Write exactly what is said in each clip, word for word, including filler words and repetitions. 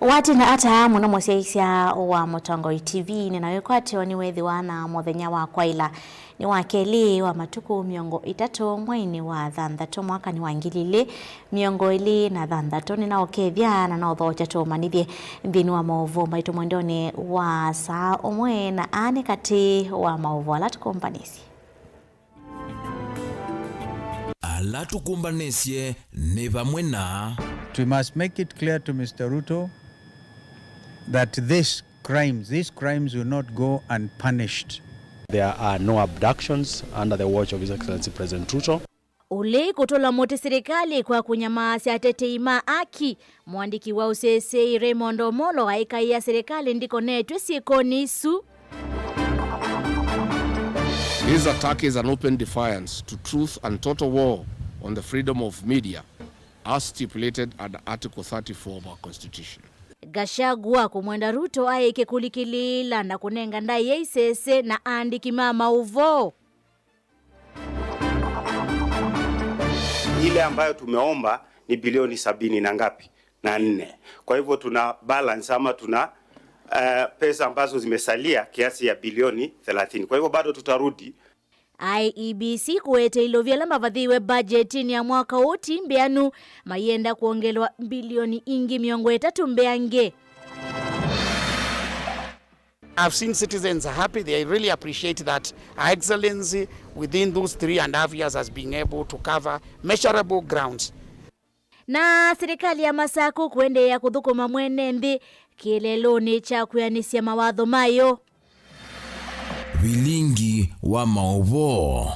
Watinda ata mũno mũsyaĩĩsya wa Mũtongoi T V, nĩ na wĩkwatyo nĩweethĩwa na mũthenya wa kwaĩla nĩ wa kelĩ wa matukũ mĩongo ĩtatũ mweinĩ wa thanthatũ mwakanĩ wa ngili ilĩ mĩongo ĩlĩ na thanthatũ. Nĩnaũkethya na naũthokya tũũmanyĩthye nthĩnĩ wa maũvoo maitũ mwendonĩ wa saa ũmwe, na aa nĩ katĩ wa maũvoo ala tũkũmbanĩsye. Ala tũkũmbanĩsye nĩ vamwe na. We must make it clear to Mister Ruto that these crimes, these crimes will not go unpunished. There are no abductions under the watch of His Excellency President Ruto. Ũlei kũtũla mũtĩ silikalĩ kwa kũnyamaasya atetei ma aki. Mũandĩki wa ũseseĩ Raymond Omolo aĩkaĩa silikalĩ ndikonetw'e syĩkonĩ isu. This attack is an open defiance to truth and total war on the freedom of media as stipulated under Article thirty-four of our Constitution. Gachagua kũmwenda Ruto aĩke kũlikĩlĩĩla na kũnenga ndaĩa isese na aandĩki ma maũvoo. Ile ambayo tumeomba ni bilioni sabini na ngapi? Na nne. Kwa hivyo tuna balance ama tuna, eh, pesa ambazo zimesalia kiasi ya bilioni thelathini. Kwa hivyo bado tutarudi. I E B C kũete ilovia ala mavathĩiwe mbajetinĩ ya mwaka ũũ ti mbĩanu, mayenda kwongelwa mbilioni ingĩ mĩongo ĩtatũ mbeange. I've seen citizens happy. They really appreciate that Her Excellency, within those three and a half years, has been able to cover measurable grounds. Na silikalĩ ya Masaku kũendeea kũthũkũma mwene nthĩ kĩeleelonĩ kya kwĩanĩsya mawatho mayo. Vilingi wa maũvoo.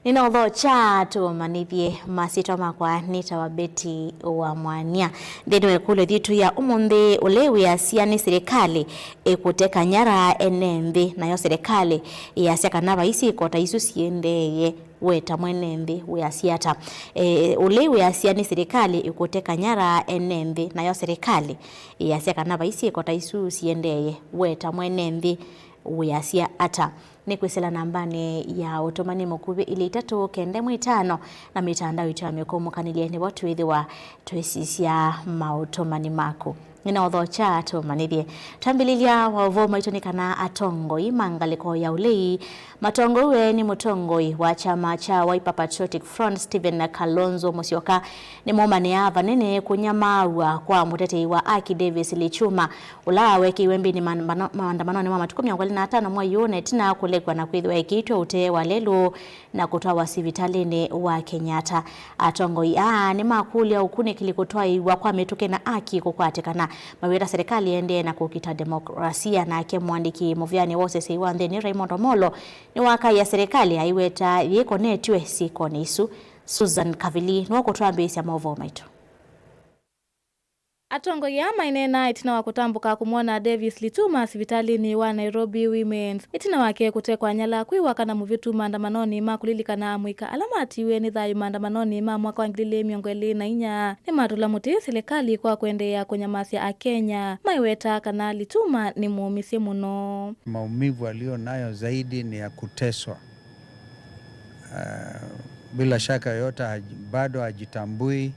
Nĩnaũthokya tũũmanyĩthye. Masyĩtwa makwa nĩtawa Betty wa Mwania. Nthĩnĩ wa ĩkũlyo yitũ ya ũmũnthĩ, ũlei wĩasya nĩ silikalĩ ĩkũteka nyara ene nthĩ, nayo silikalĩ ĩasya kana vai syĩko ta isu siendeeye, we ta mwene nthĩ wĩasya ata? E, ũlei wĩasya nĩ silikalĩ ĩkũteka nyara ene nthĩ, nayo silikalĩ ĩasya kana vai syĩko ta isu siendeeye, we ta mwene nthĩ wĩasya ata? Nĩ kwĩsĩla nambanĩ ya ũtũmani mũkuvĩ ilĩ itatũ kenda ĩmwe itano na mĩtandao itũ ya mĩkũmũkanĩlye, nĩvo twĩthĩwa twĩsisya maũtũmani maku. Nĩnaũthokya tũmanyĩthye. Twambĩlĩlya wa ũvoo maitũ nĩ kana atongoi ma ngalĩko ya ũlei matongoew'e nĩ mũtongoi wa kyama kya Wiper Patriotic Front, Stephen Kalonzo Musyoka, nĩmaumanĩaa vanene kũnyamaaw'a kwa mũtetei wa aki Davis Lichuma, ũla wekĩiwe mbĩnĩ maandamano-, maandamanonĩ ma matukũ mĩongo ĩlĩ na atano mwei ũũ, na ĩtina kũlekw'a na kwĩthĩwa ekĩĩtwe ũtee wa lelũ na kũtwawa sivitalĩnĩ wa Kenyatta. Atongoi aa nĩmakũlya ũkunĩkĩli kũtwaĩĩw'a kwa mĩtũkĩ na aki kũkwatĩkana, maweta serikali ĩendee na kũkita demokrasia. Nake mũandĩki mũvĩanĩ wa ũseseĩ wa nthĩnĩ Raymond Omolo nĩwakaĩa serikali aiweta yĩkonetw'e syĩkonĩ isu. Susan Kavili nĩwe ũkũtwambĩĩsya maũvoo maitũ. Atongoi aa maineenaa ĩtina wa kũtambũka kũmwona Davis Lichuma sivitalĩnĩ wa Nairobi Women's. Ĩtina wake kũtekwa nyala kwĩ wa kana mũvĩtu maandamanonĩ ma kũlilikana amũika ala matiiwe nĩ thayũ maandamanonĩ ma mwaka wa ngili ilĩ mĩongo ĩlĩ na inya, nĩmatũla mũtĩ silikalĩ kwa kũendeea kũnyamasya Akenya, maiweta kana Lichuma nĩ mũũmĩsye mũno. Maumivu aliyo nayo zaidi ni ya kuteswa. Ah, bila shaka yoyote haji-, bado hajitambui.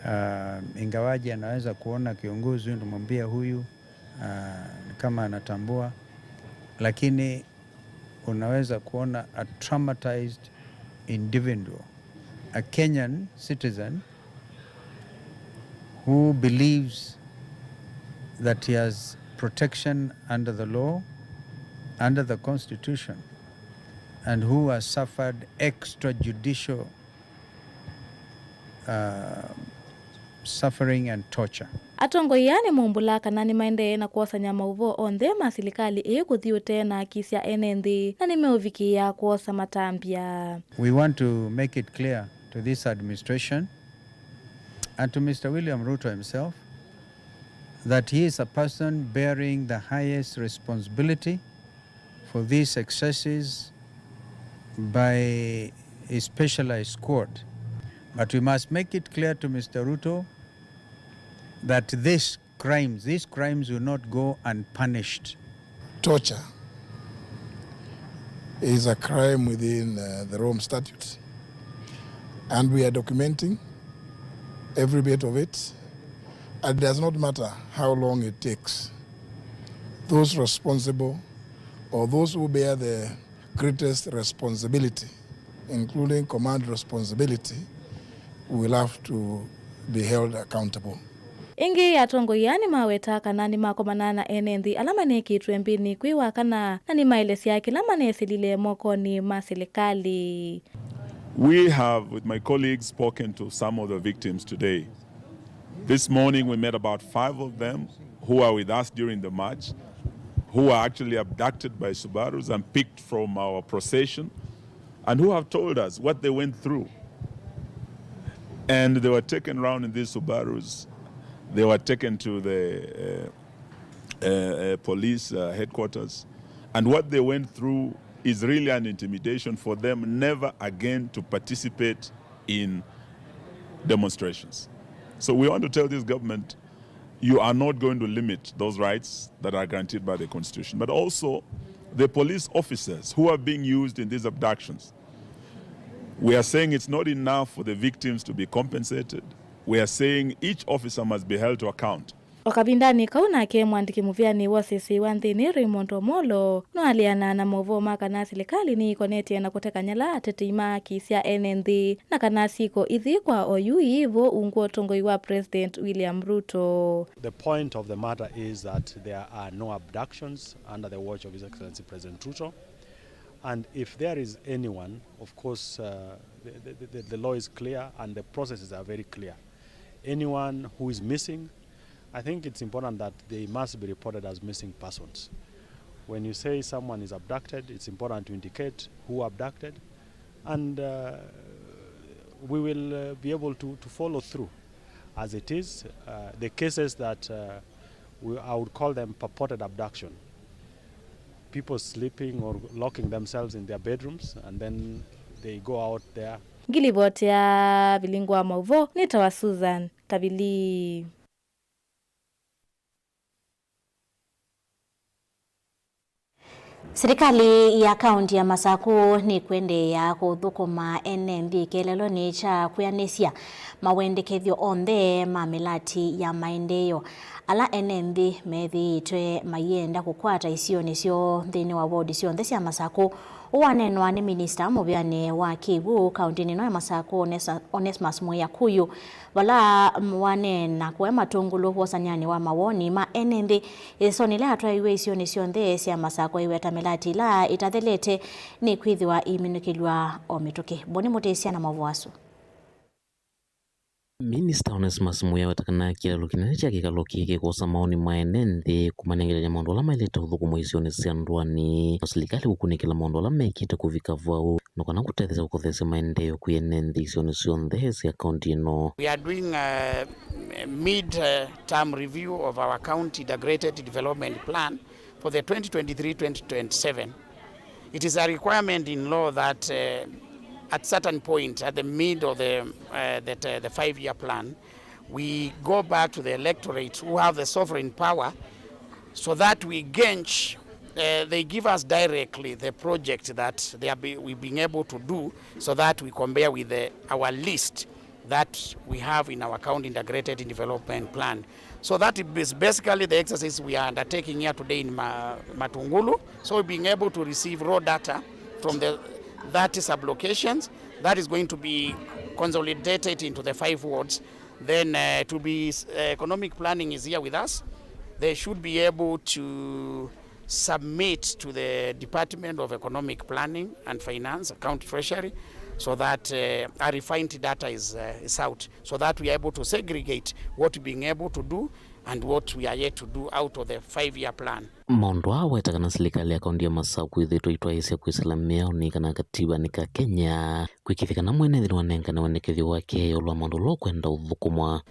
Ah, ingawaje anaweza kuona kiongozi huyu, namwambia huyu, ah, kama anatambua, lakini unaweza kuona a traumatized individual, a Kenyan citizen who believes that he has protection under the law, under the constitution, and who has suffered extrajudicial, uh, suffering and torture. Atongoi aa nĩmaumbũla kana nĩmaendee na kwosany'a maũvoo onthe ma silikalĩ ĩĩ kũthi ũtee na akisya ene nthĩ, na nĩmeũvikĩĩa kwosa matambya. We want to make it clear to this administration and to Mister William Ruto himself that he is a person bearing the highest responsibility for these excesses by a specialized squad. But we must make it clear to Mister Ruto that these crimes, these crimes will not go unpunished. Torture is a crime within, uh, the Rome Statutes. And we are documenting every bit of it. And it does not matter how long it takes. Those responsible or those who bear the greatest responsibility, including command responsibility, will have to be held accountable. Ĩngĩ, atongoi aa nĩmaweta kana nĩmakomana na ene nthĩ ala manekĩtwe mbĩnĩ kwĩ wa kana, na nĩmaelesya kĩla manesilile mokonĩ ma silikalĩ. We have, with my colleagues, spoken to some of the victims today. This morning we met about five of them who are with us during the march, who were actually abducted by Subarus and picked from our procession, and who have told us what they went through. And they were taken around in these Subarus. They were taken to the, uh, uh, uh, police, uh, headquarters. And what they went through is really an intimidation for them never again to participate in demonstrations. So we want to tell this government, you are not going to limit those rights that are guaranteed by the constitution. But also, the police officers who are being used in these abductions, we are saying it's not enough for the victims to be compensated. We are saying each officer must be held to account. O kavindanĩ kau nake, mũandĩki mũvĩanĩ wa ũsĩsĩi wa nthĩnĩ Raymond Omolo nũaleanaa na maũvoo ma kana silikalĩ nĩĩkonetye na kũteka nyala atetei ma haki sya ene nthĩ, na kana syĩko ithi kwa oyu iivo ungu wa ũtongoi wa President William Ruto. The point of the matter is that there are no abductions under the watch of His Excellency President Ruto. And if there is anyone, of course, uh, the, the, the, the law is clear and the processes are very clear. Anyone who is missing, I think it's important that they must be reported as missing persons. When you say someone is abducted, it's important to indicate who abducted, and, uh, we will, uh, be able to, to follow through. As it is, uh, the cases that, uh, we, I would call them purported abduction, people sleeping or locking themselves in their bedrooms and then they go out there. Ngilivoti ya Vilingi wa Maũvoo nĩtawa Susan Kavili. Silikalĩ ya kaunti ya Masaku nĩkwendeea kũthũkũma ene nthĩ kĩeleelonĩ kya kwĩanĩsya mawendekethyo onthe ma mĩlati ya maendeeo ala ene nthĩ methĩĩtwe mayĩenda kũkwata isionĩ syoo nthĩnĩ wa wodi syonthe sya Masaku. Ũũ waneenwa nĩ minista mũvĩanĩ wa kĩw'ũ kauntinĩ ĩno ya Masaku, Onesa-, Onesmus Mwĩa Kuyu, vala waneena kũe Matũngũlũ wosany'anĩ wa mawoni ma ene nthĩ ĩsonĩ ĩla yatwaiwe isionĩ syonthe sya Masaku aiweta mĩlati ĩla ĩtathelete nĩkwĩthĩwa iiminũkĩlw'a o mĩtũkĩ. Boni Mũtĩsya na maũvoo asu. Minista Onesmus Mwĩa aweta kana kĩeleelo kĩnene kya kĩkalo kĩĩ kĩkwosa mawoni ma ene nthĩ kũmanengelany'a maũndũ ala maĩlĩte ũthũkũmwa isionĩ sya ndũanĩ, na silikalĩ kũkunĩkĩla maũndũ ala mekĩte kũvika vau, na kana kũtetheesya kũkothesya maendeeo kwĩ ene nthĩ isionĩ syonthe sya kaunti ĩno. We are doing a mid-term review of our county integrated development plan for the twenty twenty-three twenty twenty-seven. It is a requirement in law that, uh, at certain point, at the mid of the, uh, that, uh, the five-year plan, we go back to the electorate who have the sovereign power so that we gauge, uh, they give us directly the project that they are be, we've been able to do so that we compare with the, our list that we have in our county integrated development plan. So that is basically the exercise we are undertaking here today in Ma-, Matungulu. So being able to receive raw data from the thirty sub-locations, that is going to be consolidated into the five wards. Then, uh, to be, uh, economic planning is here with us. They should be able to submit to the Department of Economic Planning and Finance, County Treasury, so that, uh, a refined data is, uh, is out, so that we are able to segregate what we're being able to do and what we are yet to do out of the five-year plan. Maũndũ aa weta kana silikalĩ ya kaunti ya Masaku ĩthĩĩtwe ĩitwaĩĩsya kwĩsĩla mĩao nĩ kana katiba nĩ ka Kenya, kwĩkĩĩthya kana mwene nthĩ nĩwanengane wendekethyo wake ĩũlũ wa maũndũ ũla ũkwenda ũthũkũmwa.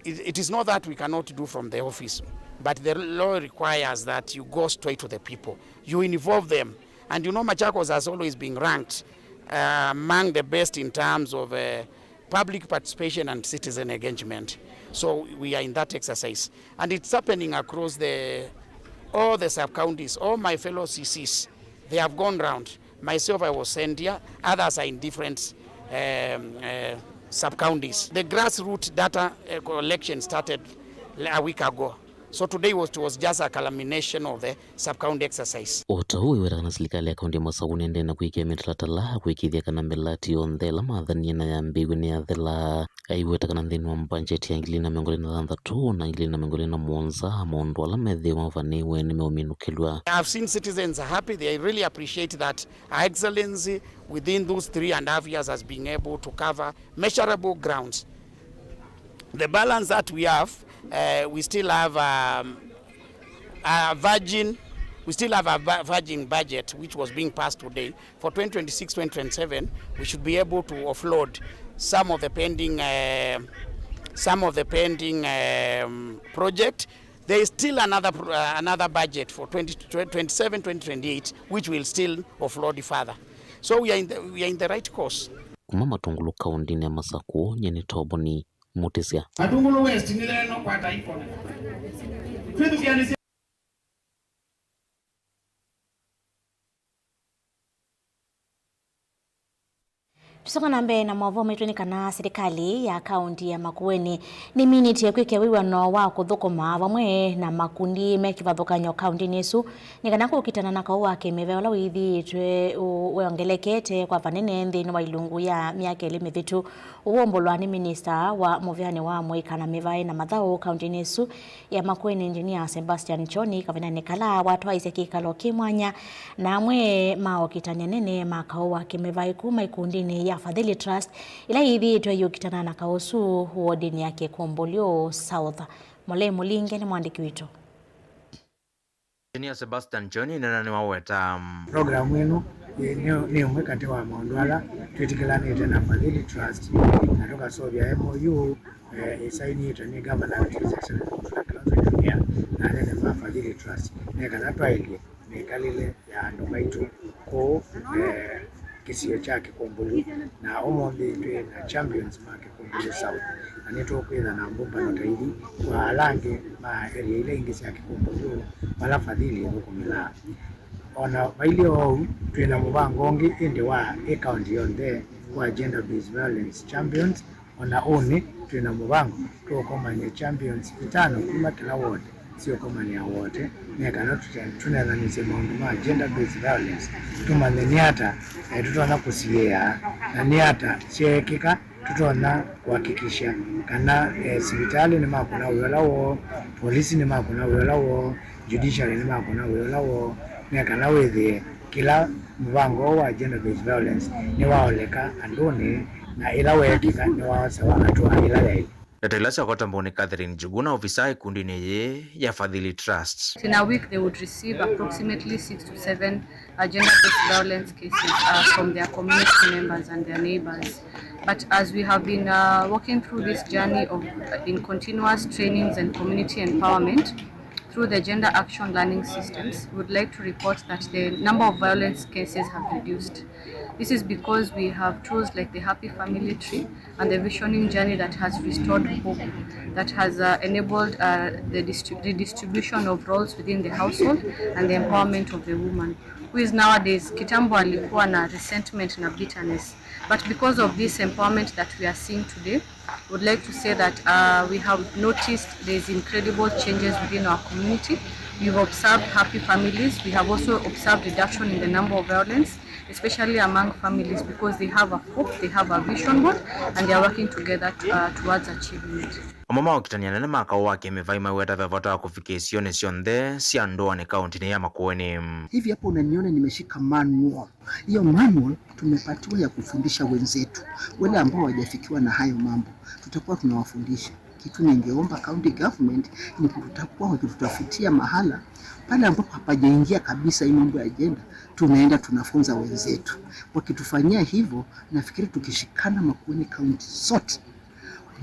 It, it is not that we cannot do from the office, but the law requires that you go straight to the people. You involve them. And you know, Machakos has always been ranked, uh, among the best in terms of, uh, public participation and citizen engagement. So we are in that exercise. And it's happening across the, all the sub-counties, all my fellow C Cs, they have gone round. Myself, I was sent here. Others are in different, um, uh, sub-counties. The grassroots data, uh, collection started a week ago. So today was, was just a culmination of the sub-county exercise. O ta ũu, aiweta kana silikalĩ ya kaũntĩ ya Masaku nĩendee na kwĩkĩa mĩtalatala ya kũĩkĩĩthya kana mĩlati yonthe ĩla mathanie na yambĩĩw'e nĩyathela. Aiweta kana nthĩnĩ wa mbanjeti ya ngili na mĩongo ĩlĩ na thanthatũ na ngili na mĩongo ĩlĩ na mũonza, maũndũ ala methĩĩwe mavanĩĩwe nĩmeũminũkĩlw'a. I've seen citizens are happy. They really appreciate that Her Excellency, within those three and a half years, has been able to cover measurable grounds. The balance that we have, uh, we still have, um, a virgin, we still have a va-, virgin budget which was being passed today. For twenty twenty-six, twenty twenty-seven, we should be able to offload some of the pending, uh, some of the pending, um, project. There is still another pro-, uh, another budget for twenty twenty-seven, twenty twenty-eight, which will still offload further. So we are in the, we are in the right course. Kuma Matungulu kaũntĩnĩ ya Masaku, nyie nĩ Toboni Mutisya. Matungulu West nĩ leno kwa taifa. Twĩthukĩanĩsye. Tũsoka na mbee na maũvoo maitũ nĩ kana silikalĩ ya kaũntĩ ya Makueni nĩminĩtye kwĩkĩa wĩw'ano wa kũthũkũma vamwe na makundi me kĩvathũkany'o kaũntĩnĩ ĩsu nĩ kana kũkitana na kaũ wa kĩmĩvaĩ ũla wĩthĩĩtwe ũ-, wongelekete kwa vanene nthĩnĩ wa ilungu ya myaka ĩlĩ mĩvĩtu. Ũw'o ũmbũlwa nĩ minista wa mũvĩanĩ wa mũika na mĩvaĩ na mathaũ kaũntĩnĩ ĩsu ya Makueni, Engineer Sebastian Choni, kavindanĩ kala watwaisye kĩkalo kĩ mwanya na amwe ma okitani anene ma kaũ wa kĩmĩvaĩ kuma ikundinĩ ya Fadhili Trust ila yĩthĩĩtwe iyũkitana na kaũ ũsu wodinĩ ya Kĩkũmbũlyũ South. Molei Mũlinge nĩ mwandĩki witũ. Engineer Sebastian Choni nena nĩwaweta. Programu ĩno nĩ, nĩ, nĩ ũmwe katĩ wa maũndũ ala twĩtĩkĩlanĩte na Fadhili Trust na tũkasũvya M O U, eh, ĩsainĩtwe nĩ Governor wa His Excellency Doctor Kalonzo Junior na anene ma Fadhili Trust nĩ kana twaĩlye mĩkalĩle ya andũ maitũ kũũ, eh, kĩsio kya Kĩkũmbũlyũ, na ũmũnthĩ twĩ na champions ma Kĩkũmbũlyũ South, na nĩtũkwĩtha na mbũmbano ta ithi kwa ala angĩ ma area ila ingĩ sya Kĩkũmbũlyũ vala Fadhili ĩthũkũmĩlaa. O na vailyĩ oou, twĩ na mũvango ũngĩ ĩndĩ wa ĩ kaũntĩ yonthe wa gender based violence champions. O na ũnĩ, twĩ na mũvango tũũkomany'a champions itano kuma kĩla ward syĩũkomanĩa wote, nĩ kana tũte-, tũneenanĩsye maũndũ ma gender based violence, tũmanye nĩ ata, eh, tũtonya kũsiĩĩa, na nĩ ata syeekĩka tũtonya kũhakikisha kana, eh, sivitalĩ nĩmakũna wĩa ũla woo, polisi nĩmakũna wĩa ũla woo, judiciary nĩmakũna wĩa ũla woo, nĩ kana wĩthĩe kĩla mũvango ũũ wa gender based violence nĩwaoleka andũnĩ, na ĩla weekĩka nĩwaosewa hatua ĩla yaĩ. Ndeto ila syakwata mbau nĩ Catherine Njuguna, ovisaa ĩkundinĩ yĩĩ ya Fadhili Trust. In a week, they would receive approximately six to seven, uh, gender-based violence cases, uh, from their community members and their neighbors. But as we have been, uh, walking through this journey of, uh, in continuous trainings and community empowerment, through the gender action learning systems, we would like to report that the number of violence cases have reduced. This is because we have tools like the Happy Family Tree and the visioning journey that has restored hope, that has, uh, enabled, uh, the distri-, redistribution of roles within the household and the empowerment of the woman, who is nowadays, kitambo alikuwa na resentment na bitterness. But because of this empowerment that we are seeing today, would like to say that, uh, we have noticed there's incredible changes within our community. We've observed happy families. We have also observed reduction in the number of violence, especially among families, because they have a hope, they have a vision board, and they are working together to, uh, towards achievement. Amwe ma okitani anene ma kaũ wa kĩmĩvaĩ maiweta ve vata wa kũvikĩa isionĩ syonthe sya ndũanĩ kaũntĩnĩ ya Makueni. Hivi hapo unaniona nimeshika manual. Hiyo manual tumepatiwa ya kufundisha wenzetu. Wale ambao hawajafikiwa na hayo mambo, tutakuwa tunawafundisha. Kitu ningeomba county government ni kutakuwa wakitutafutia mahala pale ambapo hapajaingia kabisa hii mambo ya gender, tunaenda tunafunza wenzetu. Wakitufanyia hivyo, nafikiri tukishikana Makueni County zote,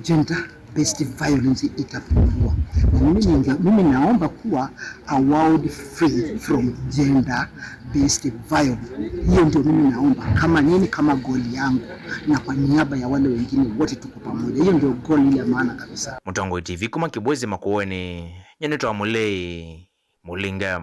gender based violence itapungua. Na mimi ninge-, mimi naomba kuwa a world free from gender based violence. Hiyo ndio mimi naomba kama nini, kama goal yangu, na kwa niaba ya wale wengine wote tuko pamoja. Hiyo ndio goal ile ya maana kabisa. Mũtongoi T V kuma Kibwezi Makueni, nyie nĩtawa Mũlei Mũlinge.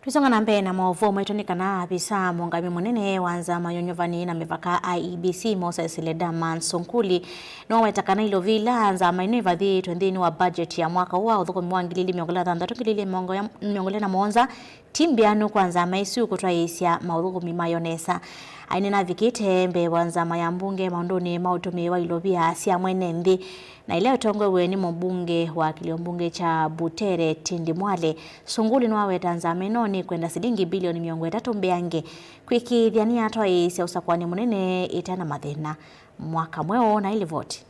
Tũisonga na mbee na maũvoo maitũ nĩ kana avisa mũũngamĩi mũnene wa nzama ya ũnyuvani na mĩvaka I E B C Moses Ledama Sunkuli nĩwaweta kana ilovi ila nzama ĩno ĩvathĩĩtwe nthĩnĩ wa budget ya mwaka ũũ wa ũthũkũmi wa ngili ili mĩongo ĩlĩ na thanthatũ, ngili ili mĩongo ĩlĩ na mũonza ti mbĩanu kwa nzama ĩsu kũtwaĩĩsya maũthũkũmi mayo nesa. Aineena avikĩte mbee wa nzama ya mbunge maũndũnĩ ma ũtũmĩi wa ilovia sya mwene nthĩ, na ĩla ĩtongoew'e nĩ mũmbunge wa kĩlio mbunge kya Butere Tindi Mwale, Sunkuli nĩwaweta nzama ĩno nĩkwenda silingi bilioni mĩongo ĩtatũ mbeange kwĩkĩĩthya nĩyatwaĩĩsya ũsakũani mũnene ĩte na mathĩna. Mwaka mweũ na ĩlivoti.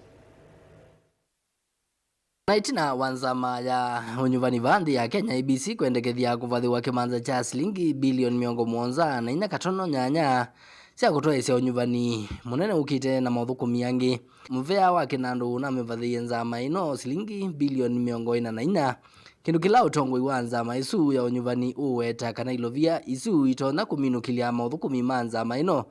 Na ĩtina wa nzama ya ũnyuvani vaa nthĩ ya Kenya, I E B C, kwendekethya kũvathĩwa kĩmanza kya silingi bilioni mĩongo mũonza na inya katono nyanya sya kũtwaĩĩsya ũnyuvani mũnene ũkĩte na maũthũkũmi angĩ, mũvea wa kĩnandũ ũnamĩvathĩie nzama ĩno silingi bilioni mĩongo ĩna na inya, kĩndũ kĩla ũtongoi wa nzama ĩsu ya ũnyuvani ũũweta kana ilovia isu itonya kũminũkĩlya maũthũkũmi ma nzama ĩno,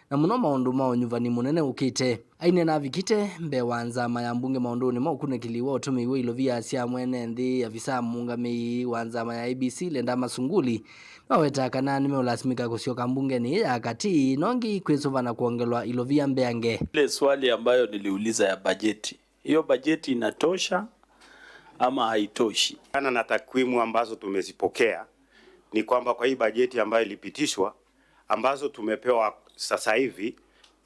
na mũno maũndũ ma ũnyuvani mũnene ũkĩte. Aineena avikĩte mbee wa nzama ya mbunge maũndũnĩ ma ũkunĩkĩli wa ũtũmĩi wa ilovia sya mwene nthĩ, avisa mũũngamĩi wa nzama ya I E B C Ledama Sunkuli nĩwaweta kana nĩmeũlasimĩka kũsyoka mbungenĩ ĩĩ ya katĩ nongi kwĩsũva na kwongelwa ilovia mbeange. Ile swali ambayo niliuliza ya bajeti, hiyo bajeti inatosha ama haitoshi? Kulingana na takwimu ambazo tumezipokea, ni kwamba kwa hii bajeti ambayo ilipitishwa, ambazo tumepewa sasa hivi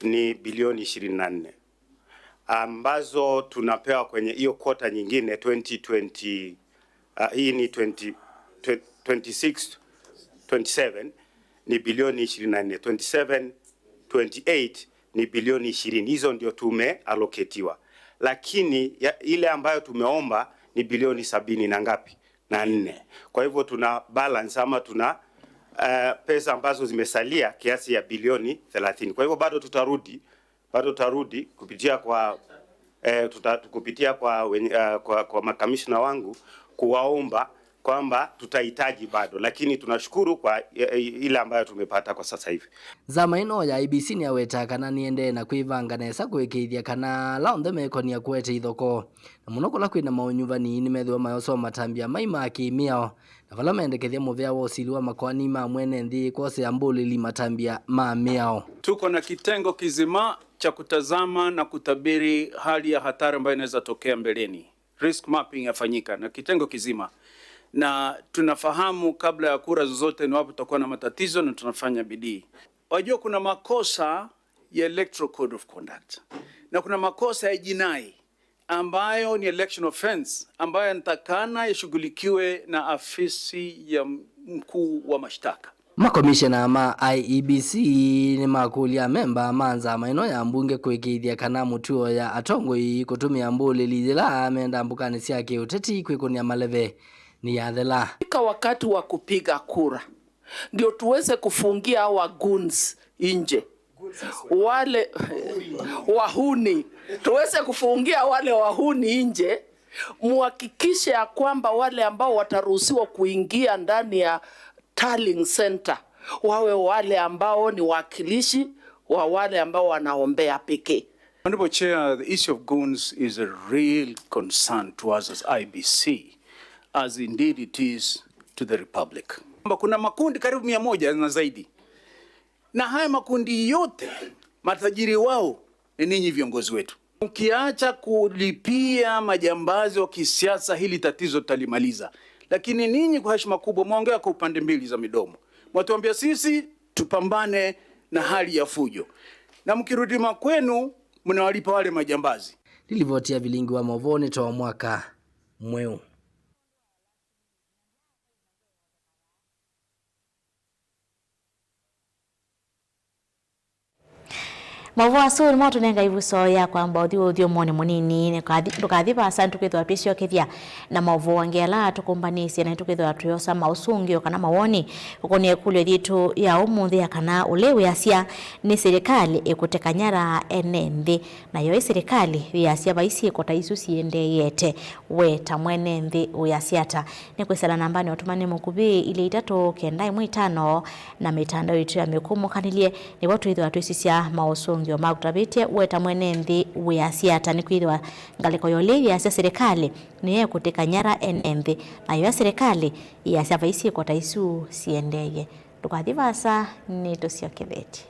ni bilioni ishirini na nne, ambazo tunapewa kwenye hiyo quarter nyingine, twenty twenty, ah, hii ni twenty, twenty-six, twenty-seven, ni bilioni ishirini na nne, twenty-seven, twenty-eight ni bilioni ishirini. Hizo ndio tumeallocatiwa, lakini ya, ile ambayo tumeomba ni bilioni sabini na ngapi? Na nne. Kwa hivyo tuna balance ama tuna, eh, pesa ambazo zimesalia kiasi ya bilioni thelathini. Kwa hivyo bado tutarudi, bado tutarudi kupitia kwa, eh, tuta-, kupitia kwa wenye-, eh, kwa, kwa makamishna wangu kuwaomba kwamba tutahitaji bado, lakini tunashukuru kwa, eh, ile ambayo tumepata kwa sasa hivi. Nzama ĩno ya I E B C nĩyaweta kana nĩendee na kwĩvanga nesa kũĩkĩĩthya kana ala onthe mekonia kũete ithokoo, na mũno kũla kwĩna maũnyuvani nĩmethĩwa mayosoa matambya mai ma kĩ-mĩao, na vala mendekethya mũvea wa ũsili wa makoani ma mwene nthĩ kwosea mbũlĩli matambya ma mĩao. Tuko na kitengo kizima cha kutazama na kutabiri hali ya hatari ambayo inaweza tokea mbeleni. Risk mapping yafanyika na kitengo kizima, na tunafahamu kabla ya kura zozote ni wapi tutakuwa na matatizo, na tunafanya bidii. Wajua, kuna makosa ya Electoral Code of Conduct na kuna makosa ya jinai ambayo ni election offense, ambayo yanatakana yashughulikiwe na afisi ya mkuu wa mashtaka. Makomishena ma I E B C nĩmakũlya amemba ma nzama ĩno ya mbunge kũĩkĩĩthya kana mũtuo ya atongoi kũtũmĩa mbũlĩli yĩla menda mbũkanĩ sya kĩũteti kwĩkũnĩa maleve nĩyathela. Fika wakati wa kupiga kura, ndio tuweze kufungia hawa goons nje, wale wahuni, tuweze kufungia wale wahuni nje, muhakikishe ya kwamba wale ambao wataruhusiwa kuingia ndani ya tallying center wawe wale ambao ni wakilishi wa wale ambao wanaombea pekee. Honorable Chair, the issue of goons is a real concern to us as I E B C, as indeed it is to the Republic. Kwamba kuna makundi karibu mia moja na zaidi. Na haya makundi yote, matajiri wao ni ninyi viongozi wetu. Mkiacha kulipia majambazi wa kisiasa, hili tatizo tutalimaliza. Lakini ninyi, kwa heshima kubwa, mwaongea kwa upande mbili za midomo. Mwatuambia sisi tupambane na hali ya fujo, na mkirudi makwenu, mnawalipa wale majambazi. Nĩ livoti ya vilingi wa maũvoo nĩ too mwaka mweũ. Maũvoo asu nĩmo tũnenga ĩvuso ya kwamba ũthi ũthyũmũnĩ mũnini. Ndũkathi, ndũkathi vaasa, nĩtũkwĩthĩwa twĩsyokethya na maũvoo angĩ ala tũkũmbanĩsye, na nĩtũkwĩthĩwa tũyosa maũsũngĩo kana mawoni ũkũnie ĩkũlyo yitũ ya ũmũnthĩ ya kana ũlei wĩasya nĩ silikalĩ ĩkũte kanyara ene nthĩ. Nayo ĩ silikalĩ yĩasya vai syĩko ta isu siendeeyete, we ta mwene nthĩ wĩasya ata? Nĩ kwĩsĩla nambanĩ ya ũtũmani mũkuvĩ ilĩ itatũ kenda ĩmwe itano na mĩtandao yitũ ya mĩkũmũkanĩlye, nĩvo twĩthĩwa twĩsisya maũsũngĩo. Makũtavĩtye weta mwene nthĩ wĩasya ata? Nĩkwĩthĩwa ngalĩko ya ũlĩvi yasya silikalĩ nĩyo ĩkũtĩka nyara ene nthĩ, nayo ya silikalĩ yĩasya vai syĩko ta isu siendeeye. Ndũkathi vaasa, nĩtũsyokethetye.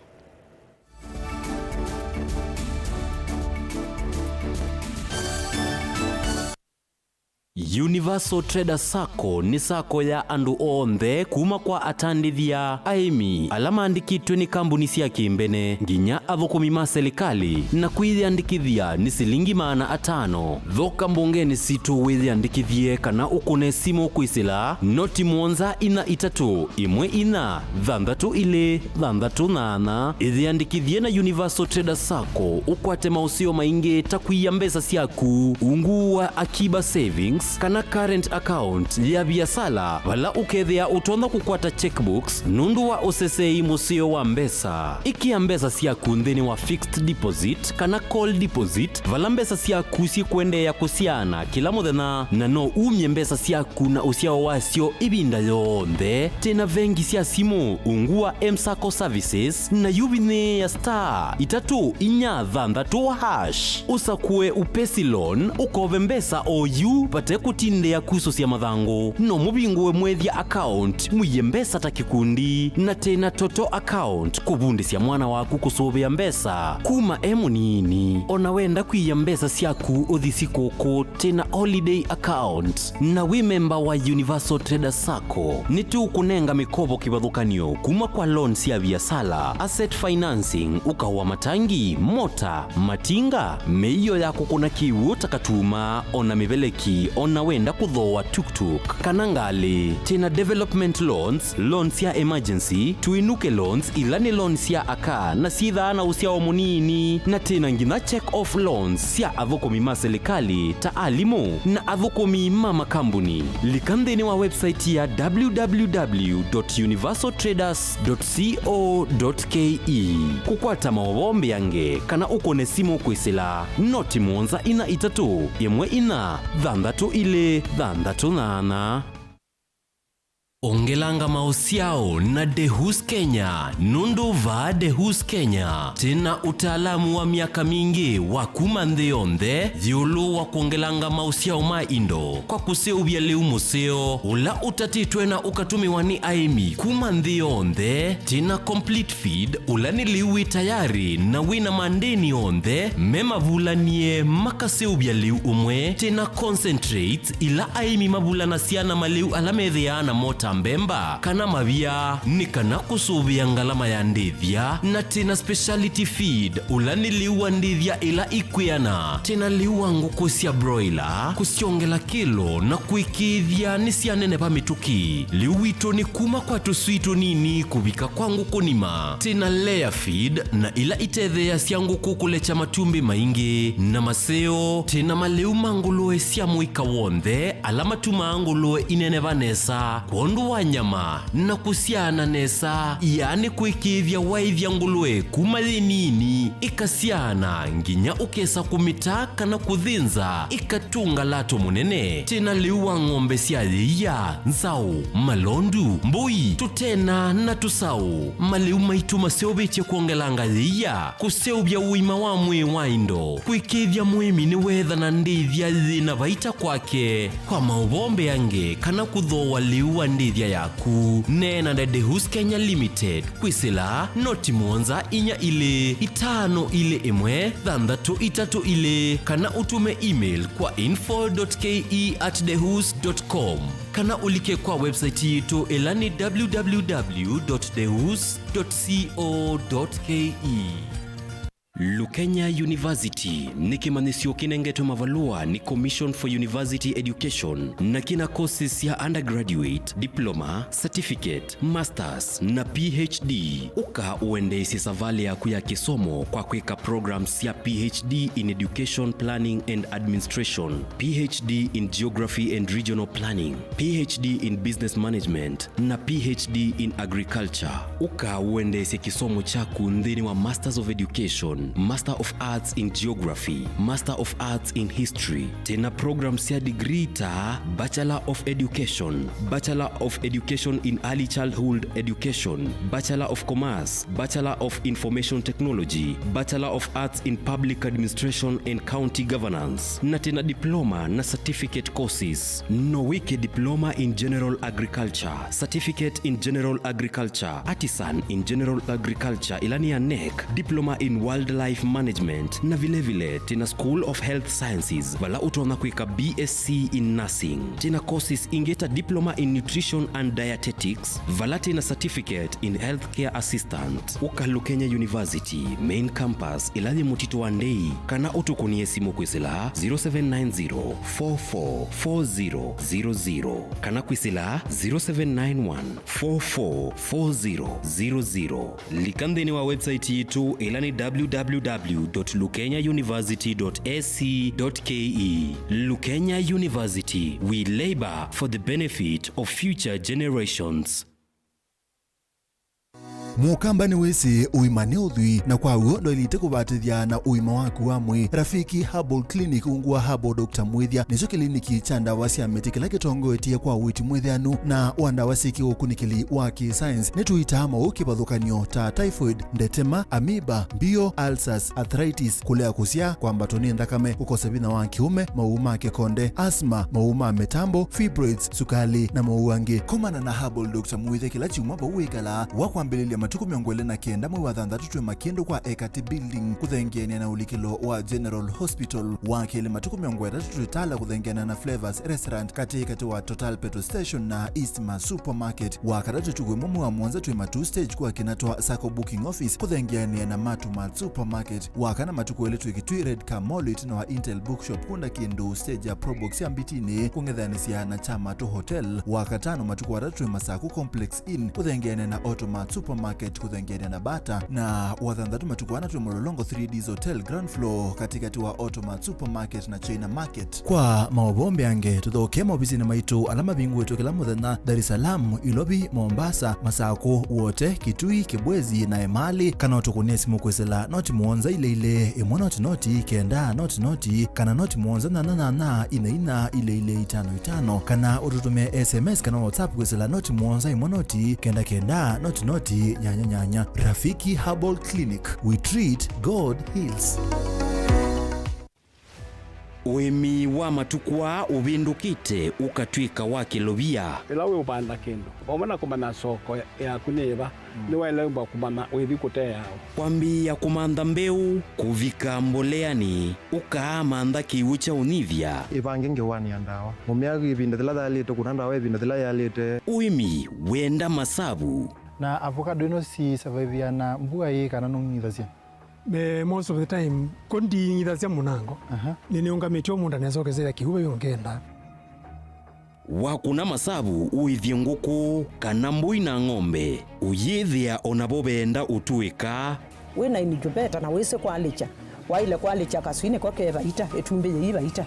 Universal Trader Sacco nĩ sacco ya andũ onthe, kuma kwa atandĩthya, aĩmi, ala maandĩkĩtwe nĩ kambuni sya kĩmbene, nginya athũkũmi ma silikalĩ, na kwĩyĩandĩkĩthya nĩ silingi maana atano. Thoka mbongenĩ sitũ wĩyĩandĩkĩthye kana ũkũne simũ kwĩsĩla noti mũonza inya itatũ ĩmwe inya thanthatũ ilĩ thanthatũ nyanya. Ĩyĩandĩkĩthye na Universal Trader Sacco ũkwate maũseo maingĩ ta kũia mbesa syaku ungu wa Akiba Savings kana current account ya viasala, vala ũkethĩa ũtonya kũkwata checkbooks nũndũ wa ũseseei mũseo wa mbesa. Ĩkĩa mbesa syaku nthĩnĩ wa fixed deposit kana call deposit, vala mbesa syaku syĩkũendeea kũsyaana kĩla mũthenya, na no umye mbesa syaku na ũsyao wasyo ĩvinda yonthe. Twĩ na vengi sya simũ ungu wa M-Sacco Services, na yu vinyĩĩa star itatũ inya thanthatũ hash, ũsakũe Upesi Loan, ũkove mbesa o yu vate kũtindĩa kusũsya mathangũ. No mũvingũe mwĩthya account, mũie mbesa ta kĩkundi, na twĩ na Toto account kũvundĩsya mwana waku kũsũvĩa mbesa kuma e mũnini. O na wenda kwĩia mbesa syaku ũthi sikũkũ, twĩ na holiday account. Na wĩ memba wa Universal Trader Sacco, nĩtũkũnenga mĩkovo kĩvathũkany'o kuma kwa loan sya viasala, asset financing, ũkaũ wa matangi, mota, matinga, mĩio ya kũkũna kĩw'ũ ta katuma, o na mĩveleki, o na wenda kũthooa tuk-tuk kana ngalĩ. Twĩ na development loans, loans sya emergency, tũinũke loans, ila nĩ loans sya aka na syĩthaa na ũsyao mũnini, na twĩ na nginya check off loans sya athũkũmi ma silikalĩ ta alimũ na athũkũmi ma makambuni. Lika nthĩnĩ wa website ya www dot universal traders dot co dot ke kũkwata maũvoo mbeange kana ũkũne simũ kwĩsĩla noti mũonza inya itatũ ĩmwe inya thanthatũ ilĩ thanthatũ nyanya. Ongelanga maũsyao na Dehus Kenya, nũndũ vaa Dehus Kenya, twĩ na ũtaalamu wa myaka mingĩ wa kuma nthĩ yonthe ĩũlũ wa kwongelanga maũsyao ma indo kwa kũseũvya lĩu mũseo ũla ũtatĩtwe na ũkatũmĩwa nĩ aĩmi kuma nthĩ yonthe. Twĩ na complete feed, ũla nĩ lĩu wĩ tayarĩ na wĩ na mandĩni onthe me mavulanie makaseũvya lĩu ũmwe. Twĩ na concentrates, ila aĩmi mavulanasya na malĩu ala methĩaa namo ta mbemba kana mavia, nĩ kana kũsũvĩa ngalama ya ndĩthya. Na twĩ na speciality feed, ũla nĩ lĩu wa ndĩthya ila ikwĩana. Twĩ na lĩu wa ngũkũ sya broiler, kũsyongela kĩlo na kũĩkĩĩthya nĩsyaneneva mĩtũkĩ. Lĩu witũ nĩ kuma kwa tũswii tũnini kũvika kwa ngũkũ nima. Twĩ na layer feed, na ila itetheeasya ngũkũ kũlekya matumbĩ maingĩ na maseo. Twĩ na malĩu ma ngũlũe sya mũika w'onthe, ala matumaa ngũlũe ineneva nesa kwondũ wa nyama na kũsyaana nesa, yaani kũĩkĩĩthya waĩthya ngũlũe kuma yĩ nini ĩkasyaana nginya ũkesa kũmĩta kana kũthĩnza ĩkatũnga lato mũnene. Twĩ na lĩu wa ng'ombe sya yĩia, nzaũ, malondu, mbũi, tũtena na tũsaũ. Malĩu maitũ maseũvĩtye kwongelanga yĩia, kũseũvya ũima wa mwĩĩ wa indo, kũĩkĩĩthya mũĩmi nĩweetha na ndĩthya yĩ na vaita kwake. Kwa maũvoo mbeange kana kũthooa lĩu wa ndĩthya yaku, neena na Dehus Kenya Limited kwĩsĩla noti mũonza inya ilĩ itano ilĩ ĩmwe thanthatũ itatũ ilĩ, kana ũtũme email kwa info dot ke at dehus dot com, kana ũlike kwa website yitũ ĩla nĩ www dot dehus dot co dot ke. Lukenya University nĩ kĩmanyĩsyo kĩnengetwe mavalũa nĩ Commission for University Education na kĩna courses sya undergraduate, diploma, certificate, masters na P H D. Ũka ũendeesye savalĩ yaku ya kĩsomo kwa kwĩka programs sya P H D in Education Planning and Administration, P H D in Geography and Regional Planning, P H D in Business Management, na P H D in Agriculture. Ũka ũendeesye kĩsomo kyaku nthĩnĩ wa Masters of Education Master of Arts in Geography, Master of Arts in History. Twĩ na program sya degree ta Bachelor of Education, Bachelor of Education in Early Childhood Education, Bachelor of Commerce, Bachelor of Information Technology, Bachelor of Arts in Public Administration and County Governance, na twĩ na diploma na certificate courses. No wĩke diploma in general agriculture, certificate in general agriculture, artisan in general agriculture, ĩla nĩ ya NEC, diploma in wildlife management, na vilevile twĩ na School of Health Sciences, vala ũtonya kwĩka B S c in nursing. Twĩ na courses ingĩ ta diploma in nutrition and dietetics, vala twĩ na certificate in healthcare assistant. Ũka Lukenya University main campus, ĩla yĩ Mũtitũ wa Ndei, kana ũtũkũnĩe simũ kwĩsĩla zero seven nine zero, four four four zero zero zero, kana kwĩsĩla zero seven nine one, four four four zero zero zero. Lika nthĩnĩ wa website yitũ, ĩla nĩ W W W dot lukenya university dot A C dot K E. Lukenya University, we labor for the benefit of future generations. Mũkamba nĩwĩsĩ ũima nĩ ũthwii, na kwa w'o ndwaĩlĩte kũvatĩthya na ũima waku wa mwĩĩ. Rafiki Herbal Clinic, ungu wa Herbal Doctor Mwĩthya, nĩkyo kĩliniki kya ndawa sya mĩtĩ kĩla kĩtongoetye kwa ũiiti mwĩtheanu na wa ndawa syĩ kĩũkunĩkĩli wa kĩ-science. Nĩtũitaa maũũ kĩvathũkany'o ta typhoid, ndetema, amoeba, mbio, ulcers, arthritis, kũlea kũsyaa, kwambatwa nĩ nthakame, kũkosa vinya wa kĩũme, maũũ ma kĩkonde, asthma, maũũ ma mĩtambo, fibroids, sukali, na maũũ angĩ. Komana na Herbal Doctor Mwĩthya kĩla kyumwa vau wĩkalaa, wa kwambĩlĩlya matukũ mĩongo ĩlĩ na kenda mwei wa thanthatũ twĩ Makĩndũ kwa Ekati Building, kũthengeanĩa na ũlikĩlo wa General Hospital. Wa kelĩ matukũ mĩongo ĩtatũ twĩ Tala kũthengeanĩa na Flavors Restaurant katĩ katĩ wa Total Petrol Station na Eastma Supermarket. Wa katatũ tukũ ĩmwe mwei wa mũonza twĩ Matuu Stage kwa Kinatwa Sacco Booking Office kũthengeanĩa na Matumat Supermarket. Wa kana matukũ elĩ twĩ Kitui Red Car Mall ĩtina wa Intel Bookshop kũnda kĩndũ stage ya Probox ya Mbitinĩ kũng'ethanĩsya na Chamatu Hotel. Wa katano matukũ atatũ twĩ Masaku Complex Inn kũthengeanĩa na Automat Supermarket kũthengeanĩa na Bata. Na wa thanthatũ matukũ ana twĩ Mlolongo three Ds Hotel ground floor katĩ katĩ wa Automat Supermarket na China Market. Kwa maũvoo mbeange, tũthokee maovisinĩ maitũ ala mavingũĩtwe kĩla mũthenya, Dar es Salaam, Ilovi, Mombasa, Masakũ, Wote, Kitui, Kibwezi, na Emali, kana ũtũkũnĩe simũ kwĩsĩla noti mũonza ilĩ ilĩ, ĩmwe noti noti, kenda noti noti, kana noti mũonza nyanya nyanya, ina ina, ilĩ ilĩ, itano itano, kana ũtũtũmĩe S M S kana WhatsApp kwĩsĩla noti mũonza ĩmwe noti, kenda kenda, noti noti, nyanya nyanya. Rafiki Herbal Clinic, we treat, God heals. Ũĩmi wa matukũ aa ũvĩndũkĩte ũkatw'ĩka wa kĩlovia. Ĩla wĩũvanda kĩndũ, vamwe na kũmanya soko yaku nĩ ĩva, nĩwaĩlĩmbwa kũmanya wĩthi kũteawa. Kwambĩĩa kũmantha mbeũ, kũvika mboleanĩ, ũkaamantha kĩw'ũ kya ũnyivya. Ĩvange ngewanĩa ndawa. Mũmĩa ĩvinda yĩla yaĩlĩte, kũna ndawa ĩvinda yĩla yaĩlĩte. Ũĩmi wenda masavu. Na avocado ĩno si survive na mbua ĩĩ kana nũng'ithasya? Me, most of the time, ko nding'ithasya mũnango. Aha. Nĩnĩũngamĩtye o mũũnda nesa ũkĩsĩla kĩw'ũ vai ũngenda. Wakũna masavu ũĩthye ngũkũ kana mbũi na ng'ombe, ũyĩthĩa o navo veenda ũtũĩka. Wĩ na incubator na wĩsĩ kwalĩkya, waĩle kwalĩkya kaswinĩ ko ke vaita, ĩtumbĩ yĩi vaita.